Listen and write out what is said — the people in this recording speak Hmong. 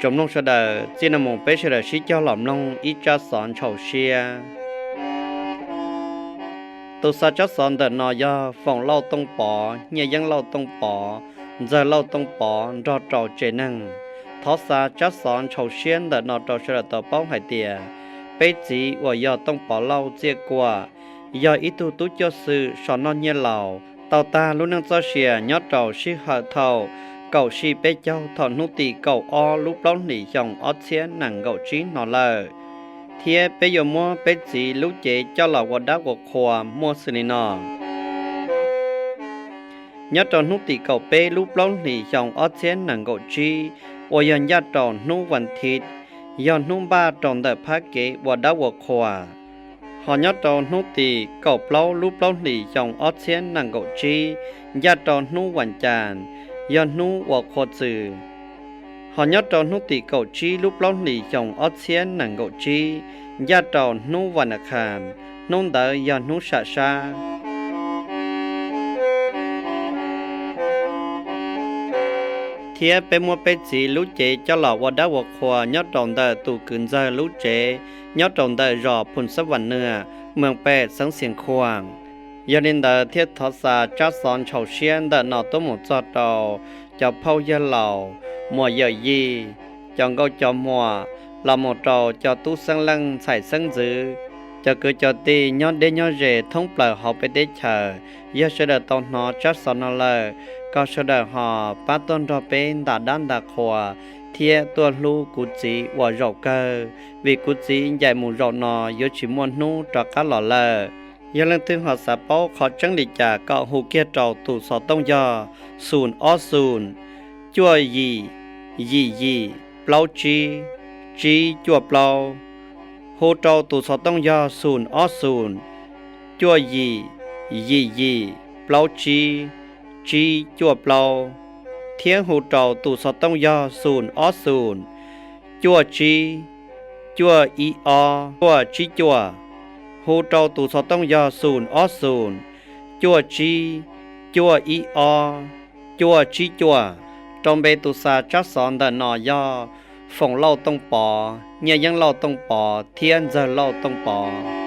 Tsoom mloog sawv daws, txij no mus peb sawv daws sib cog los mloog ib tsab xov ntshaus siab. Tus xa tsab xov ntawm no yog Foom Lauj Tooj Pov, Nyiaj Yeeb Lauj Tooj Pov, Ntxawg Lauj Tooj Pov nrog rau tsev neeg. Thov xa tsab xov ntshaus siab ntawm no rau sawv daws tau paub hais tias peb txiv uas yog Tooj Pov Lauj Txiaj Kuam, yog ib tug tub cuaj xwm so noj nyiaj laus, tau tag lub neej txoj sia nyob rau sij hawm thaum kaum sij peb caug thaum hnub tim kaum ob lub plaub hlis xyoo ob txhiab nees nkaum tsib no lawm. Thiab peb yuav muab peb txiv lub cev coj los ua dab ua qhua muaj xws li no. Nyob rau hnub tim kaum peb lub plaub hlis xyoo ob txhiab nees nkaum tsib, uas yog ncaj rau hnub vas thiv, yog hnub npaj rau ntawm phab kev ua dab ua qhua. Ho nyob rau hnub tim kaum plaub lub plaub hlis xyoo ob txhiab nees nkaum tsib, ncaj rau hnub vas cas, yog hnub ua qhua txws. Ho nyob rau hnub tim kaum tsib lub plaub hlis xyoo ob txhiab nees nkaum tsib, ncaj rau hnub vas na khas, hnub ntawd yog hnub sam sab. Thiab peb muab peb txiv lub cev coj los ua dab ua qhua nyob rau ntawm tus kwv ntxawg lub tsev, nyob rau ntawm zos Phum Xab Vam Nwj, moos Pem, xeev Xias Khuam. Yog li ntawd thiaj thov xa tsab xov ntshaus siab ntawm no tuaj mus txog rau cov phauj yawg laus, muam yawm yij, cov nkauj cov muam, los mus rau cov tub xeeb leej ntxhais xeeb ntxwv, cov kwv cov tij nyob deb nyob ze thoob plaws hauv peb teb chaws. Yog sawv daws tau hnov tsab xov no lawm, kom sawv daws ho pab tuaj nrog peb nta dab nta qhua thiab tuaj hlub kuv txiv uas zaum kawg, vim kuv txiv ncaim mus zaum no yuav tsis muaj hnub rov qab los lawm. Yog leej twg ho xav paub qhov tseeb li cas kom hu kiag rau tus xov tooj yog xoom ob xoom, cuaj yim, yim yim, plaub tsib, tsib cuaj plaub. Hu rau tus xov tooj yog xoom ob xoom, cuaj yim, yim yim, plaub tsib, tsib cuaj plaub. Thiab hu rau tus xov tooj yog xoom ob xoom, cuaj tsib, cuaj ib ob, cuaj tsib cuaj. Hu rau tus xov tooj yog xoom ob xoom, cuaj tsib, cuaj ib ob, cuaj tsib cuaj. Rau npe tus xa tsab xov ntawm no yog Foom Lauj Tooj Pov, Nyiaj Yeeb Lauj Tooj Pov thiab Ntxawg Lauj Tooj Pov.